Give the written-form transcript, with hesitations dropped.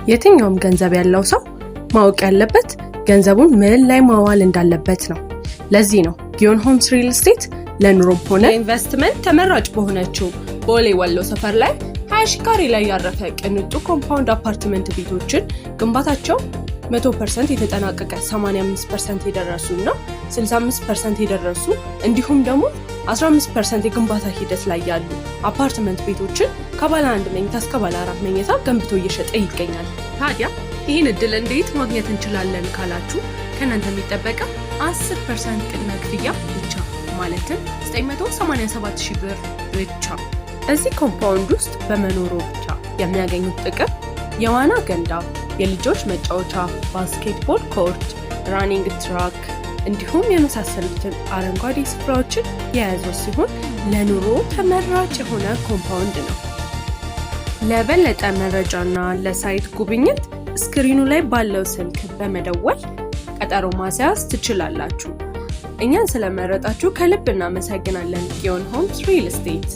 የትኛውም ገንዘብ ያለው ሰው ማወቅ ያለበት ገንዘቡን ምን ላይ ማዋል እንዳለበት ነው። ለዚህ ነው ጊዮን ሆምስ ሪል ስቴት ለኑሮም ሆነ ኢንቨስትመንት ተመራጭ በሆነችው ቦሌ ወሎ ሰፈር ላይ 20 ሺህ ካሬ ላይ ያረፈ ቅንጡ compound አፓርትመንት ቤቶችን ግንባታቸው 100% የተጠናቀቀ፣ 85% የደረሱ እና 65% የደረሱ እንዲሁም ደግሞ 15% የግንባታ ሂደት ላይ ያሉ አፓርትመንት ቤቶችን ከባለ አንድ መኝታ እስከ ባለ አራት መኝታ ገንብቶ እየሸጠ ይገኛል። ታዲያ ይህን እድል እንዴት ማግኘት እንችላለን ካላችሁ፣ ከእናንተ የሚጠበቀው 10% ቅድመ ክፍያ ብቻ፣ ማለትም 987 ሺህ ብር ብቻ። እዚህ compound ውስጥ በመኖሮ ብቻ የሚያገኙት ጥቅም የዋና ገንዳ፣ የልጆች መጫወቻ፣ basketball court፣ running track እንዲሁም የመሳሰሉትን አረንጓዴ ስፍራዎችን የያዘ ሲሆን ለኑሮ ተመራጭ የሆነ compound ነው። ለበለጠ መረጃና ለ site ጉብኝት screen ኑ ላይ ባለው ስልክ በመደወል ቀጠሮ ማስያዝ ትችላላችሁ። እኛን ስለመረጣችሁ ከልብ እናመሰግናለን። ጊዮን ሆምስ ሪል ስቴት።